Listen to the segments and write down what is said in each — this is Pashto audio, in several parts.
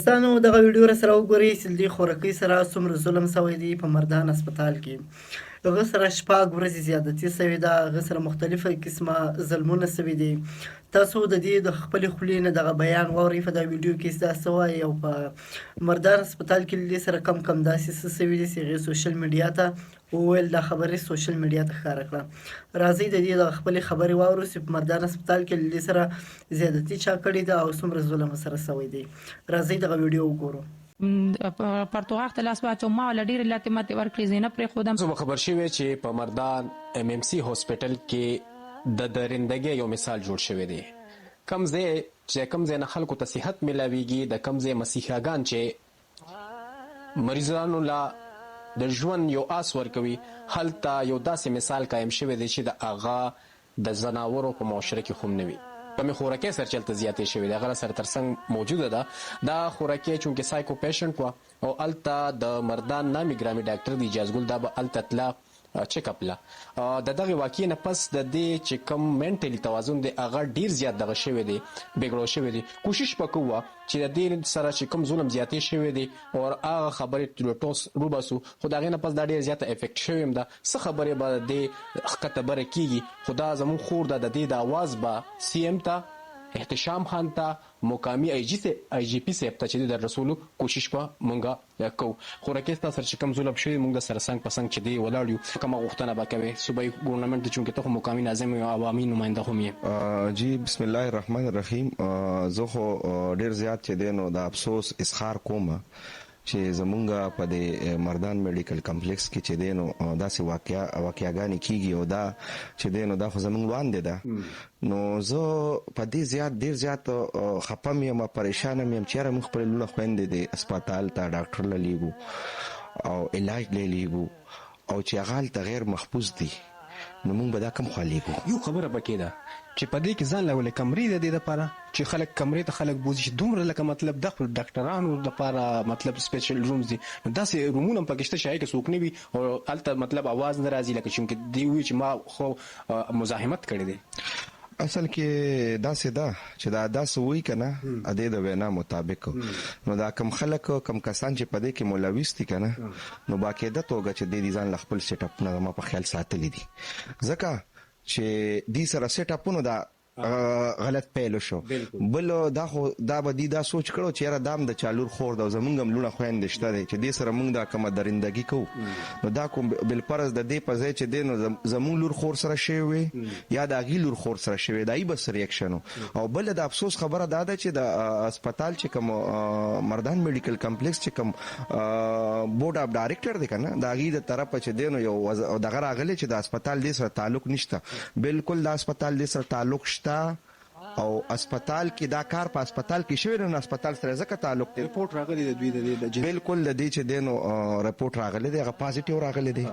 دوستانو دغه ویډیو را سره وګورئ چې دې خورکۍ سره څومره ظلم شوی دی په مردان هسپتال کې. هغه سره شپږ ورځې زیادتي شوې ده، هغه سره مختلفه قسمه ظلمونه شوي دي. تاسو د دې د خپلې خولې نه دغه بیان واورئ په دا ویډیو کې چې دا څه وایي او په مردان هسپتال کې له دې سره کم کم داسې څه شوي دي چې هغې سوشل میډیا ته وویل، دا خبرې سوشل میډیا ته ښکاره کړه. راځئ د دې دغه خپلې خبرې واورو چې په مردان هسپتال کې له دې سره زیادتي چا کړې ده او څومره ظلم ورسره شوی دی. راځئ دغه ویډیو وګورو. پرتوغاښ ته لاس واچوم، ما له ډېرې لتې متې ورکړې، زه یې نه پرېښودم. تاسو به خبر شوی چې په مردان ایم ایم سي هاسپټل کې د درندګۍ یو مثال جوړ شوی دی، کوم ځای چې د کوم ځای نه خلکو ته صحت ملاویږي، د کوم ځای مسیحاګان چې مریضانو له د ژوند یو آس ورکوي، هلته یو داسې مثال قایم شوی دی چې د هغه د ځناورو په معاشره کې هم نه وي. کومې خورکۍ سره چې هلته زیاتې شوې دي، هغه راسره تر څنګ موجوده ده. دا خورکۍ چونکې سایکو پیشنټ وه او هلته د مردان نامي ګرامي ډاکټر دی اجاز ګل، دا به هلته تله چیک اپ له. د دغې واقعې نه پس د دې چې کوم مینټلي توازن دی هغه ډیر زیات دغه شوی دی، بګړو شوی دی. کوشش به کوو چې د دې سره چې کوم ظلم زیاتې شوی دی او هغه خبرې ترې ټوس روباسو، خو د هغې نه پس دا ډیره زیاته افیکټ شوې هم ده. څه خبرې به د دې ښکته بره کیږي، خو دا زموږ خور ده، د دې د اواز به سي ایم ته، احتشام خان ته، مقامي آی جي آی جي پي صاحب ته چې دی در رسولو کوشش به مونږ کوو. خو رکې ستا سره چې کوم ظلم شوی مونږ د سره څنګ په څنګ چې دی ولاړ یو، کومه غوښتنه به کوې صوبايي ګورنمنټ ته چونکې ته خو مقامي ناظم یې او عوامي نماینده هم یې؟ جی بسم الله الرحمن الرحیم زه خو ډیر زیات چې دی نو د افسوس اظهار کوم چې زمونږ په دې مردان میډیکل کمپلیکس کې چې دی نو داسې واقعا واقعاګانې کیږي او دا چې دی نو دا خو زمونږ وړاندې ده، نو زه په دې زیات ډیر زیات خپه یم، پریشان یم چې یاره موږ خپلې لوڼه خویندې دې هسپتال ته ډاکټر له لیږو او علاج له لیږو او چې هغه هلته غیر محفوظ دي، نو موږ به دا کوم خوا لیږو؟ یو خبره پکې ده چې په دې کې ځان له ولې کمرې د دې لپاره چې خلک کمرې ته خلک بوځي چې دومره لکه مطلب د خپل ډاکټرانو لپاره مطلب سپیشل رومز دي، نو داسې رومونه هم پکې شته چې هغې کې څوک نه وي او هلته مطلب اواز نه راځي، لکه چونکې دی ووایي چې ما خو مزاحمت کړی دی. اصل کې داسې ده چې دا داسې وایي که نه د دې د وینا مطابق نو دا کوم خلک کوم کسان چې په دې کې ملوث دي که نه نو باقاعده توګه چې دی ځان له خپل سیټ اپونه زما په خیال ساتلي دي، ځکه چې دی سره سیټ اپونو دا غلط پیل وشو. بل دا خو دا به دی دا سوچ کړو چې یاره دا هم د چا لور خور ده او زمونږ هم لوڼه خویندې شته دی چې دې سره مونږ دا کومه درندګي کوو، نو دا کوم بالفرض د دې په ځای چې دی نو زمونږ لور خور سره شوی وي یا د هغې لور خور سره شوی، دا یې به څه ریاکشن و. او بله د افسوس خبره دا ده چې د هسپتال چې کوم مردان میډیکل کمپلیکس چې کوم بورډ اف ډایریکټر دی کنه، د هغې د طرفه چې دی نو یو دغه راغلی چې د هسپتال دې سره تعلق نشته. بالکل د هسپتال دې سره تعلق شته او هسپتال کې دا کار په هسپتال کې شوی دی، نو هسپتال سره ځکه تعلق دی. رپورټ راغلی دی دوی د دې د جنسي. بالکل د دې چې دی نو رپورټ راغلی دی، هغه پازیټیو راغلی دی،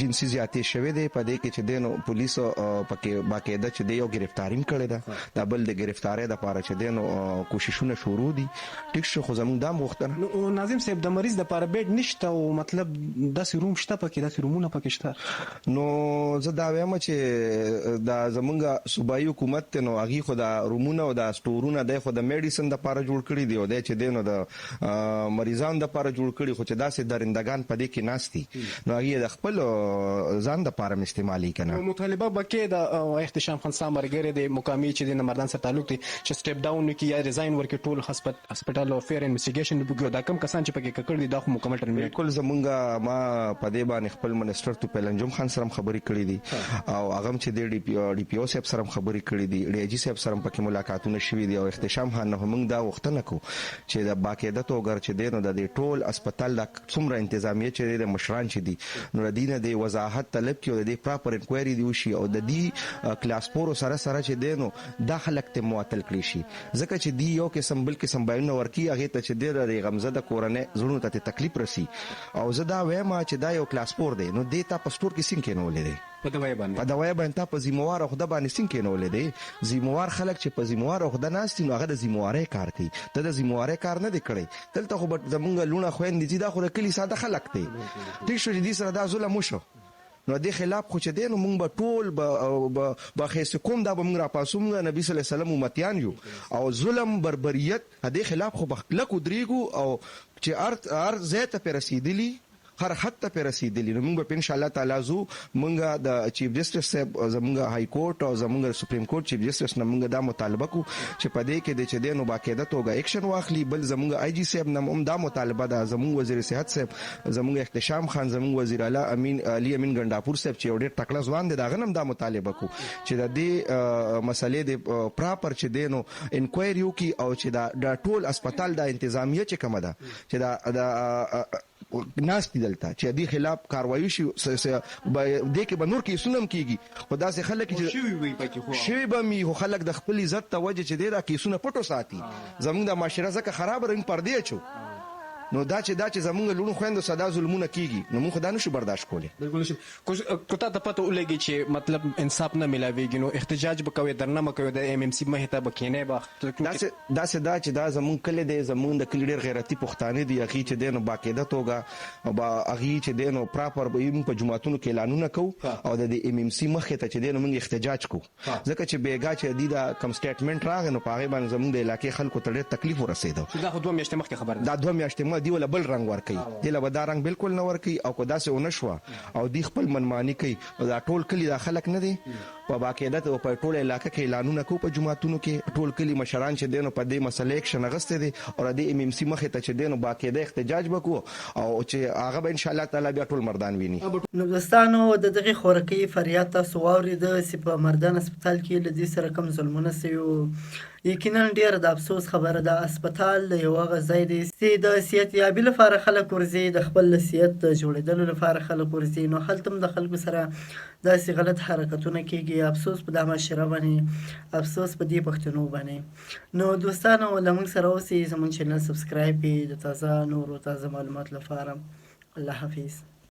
جنسي زیاتې شوی دی. په دې کې چې دی نو پولیس پکې باقاعده چې دی یو ګرفتاري هم کړې ده، دا بل د ګرفتارۍ دپاره چې دی نو کوششونه شروع دي. ټیک شو، خو زموږ دا هم غوښتنه. نو ناظم صاحب د مریض دپاره بیډ نشته او مطلب داسې روم شته پکې، داسې رومونه پکې شته؟ نو زه دا وایم چې دا زمونږ صوبایي حکومت دی، نو هغوی خو دا رومونه او دا سټورونه دی خو د میډیسن دپاره جوړ کړي دي او دی چې دی نو د مریضانو دپاره جوړ کړي، خو چې داسې درندګان په دې کې ناست دي نو هغوی یې د خپل ځان دپاره هم استعمالوي که نه. نو مطالبه به کې د احتشام خان ستا ملګری دی مقامي چې دی د مردان سره تعلق دی چې سټیپ ډاون وکړي یا ریزاین ورکړي ټول هسپتال او فیر انویسټیګیشن وکړي او دا کوم کسان چې پکې ککړ دي دا خو مکمل ټرمینیټ. بالکل زمونږ ما په دې باندې خپل منسټر توپیل انجم خان سره هم خبرې کړې دي او هغه هم چې دی ډي پي او صاحب سره هم خبرې کړې دي، ډي آی جي صاحب سره هم پکې ملاقاتونه شوي دي او احتشام خان نه خو مونږ دا غوښتنه کوو چې د باقاعده توګه چې دی نو د دې ټول هسپتال دا څومره انتظامیه چې دی د مشران چې دي نو د دې نه دې وضاحت طلب کړي او د دې پراپر انکوایري دې وشي او د دې کلاس فورو سره سره چې دی نو دا خلک ته معطل کړی شي، ځکه چې دی یو قسم بل قسم بیانونه ورکوي، هغې ته چې دی د دې غمزده کورنۍ زړونو ته تکلیف رسي. او زه دا وایم چې دا یو کلاس فور دی، نو دې تا په سټور کې څنګه کېنولی دی؟ په دوایه باندې. په دوایه باندې تا په ذمه واره عهده باندې څنګه کېنولی دی؟ ذمه وار خلک چې په ذمه واره عهده ناست دي نو هغه د ذمه وارۍ کار کوي، ده د ذمه وارۍ کار نه دی کړی. دلته خو به زمونږ لوڼه خویندې ځي، دا خو د کلي ساده خلک دی، ټیک شو چې دې سره دا ظلم وشو. نو دې خلاف خو چې دی نو مونږ به ټول به به خیسه کوم دا به مونږ راپاسو. مونږ نبی صلی الله علیه وسلم امتیان یو او ظلم بربریت دې خلاف خو به کلک ودرېږو او چې هر هر ځای ته پرې رسېدلي، هر حد ته پرې رسېدلي، نو مونږ به په ان شاء الله تعالی ځو. مونږ د چیف جسټس صاحب، زمونږ های کورټ او زمونږ سپریم کورټ چیف جسټس نه مونږ دا مطالبه کو چې په دې کې د چې دی نو باقاعده توګه اکشن واخلي. بل زمونږ آی جي صاحب نه هم دا مطالبه ده، زمونږ وزیر صحت صاحب، زمونږ احتشام خان، زمونږ وزیر اعلی امین علي امین ګنډاپور صاحب چې یو ډېر تکړه ځوان دی، د هغه نه هم دا مطالبه کو چې د دې مسلې د پراپر چې دی نو انکوایري وکړي او چې دا ټول هسپتال دا انتظامیه چې کومه ده چې دا د ناست دي دلته چې دې خلاف کاروایی شي. دې کې به نور کیسونه هم کیږي، خو داسې خلک چې شوي وي پکې خو شوي به مي، خو خلک د خپل عزت ته وجه چې دی دا کیسونه پټو ساتي. زمونږ د معاشره ځکه خرابه ده، موږ پردې اچو. نو دا چې دا چې زمونږ لوڼو خویندو سره دا ظلمونه کیږي نو موږ خو دا نشو برداشت کولی. بالکل نشو. که تا ته پته ولګي چې مطلب انصاف نه ملاویږي نو احتجاج به کوې، درنه به کوې، د ایم ایم سي مخې ته به کینې به؟ داسې داسې دا چې دا زمونږ کلی دی، زمونږ د کلي ډېر غیرتي پښتانه دي، هغوی چې دی نو باقاعده توګه به هغوی چې دی نو پراپر به موږ په جوماتونو کې اعلانونه کوو او د دې ایم ایم سي مخې ته چې دی نو موږ احتجاج کوو، ځکه چې بیګا چې دی دا کوم سټیټمنټ راغی نو په هغې باندې زمونږ د علاقې خلکو ته ډېر تکلیف ورسېده. چې دا خو 2 میاشتې مخکې خبره ده. دا 2 میاشتې مخکې دی وله بل رنګ ورکوي، دی له به دا رنګ بالکل نه ورکوي. او که داسې ونه شوه او دی خپل منماني کوي نو دا ټول کلي دا خلک نه دي په باقاعده ته په ټوله علاقه کې اعلانونه کوو په جوماتونو کې. ټول کلي مشران چې دی نو په دې مسله اکشن اغستی دی او د دې ایم ایم سي مخې ته چې دی نو باقاعده احتجاج به کوو او چې هغه به ان شاء الله تعالی بیا ټول مردان ویني. نو دوستانو د دغې خورکۍ فریاد تاسو واورېده چې په مردان هسپتال کې له دوی سره کوم ظلمونه شوي وو. یقینا ډیره د افسوس خبره ده. هسپتال د یو هغه ځای دی چې د صحت یابي لپاره خلک ورځي، د خپل صحت د جوړېدلو لپاره خلک ورځي، نو هلته هم د خلکو سره داسې غلط حرکتونه کیږي. افسوس په دا معاشره باندې، افسوس په دې پښتنو باندې. نو دوستانو له موږ سره اوسئ، زموږ چینل سبسکرایب کړئ د تازه نورو تازه معلومات لپاره. الله حافظ.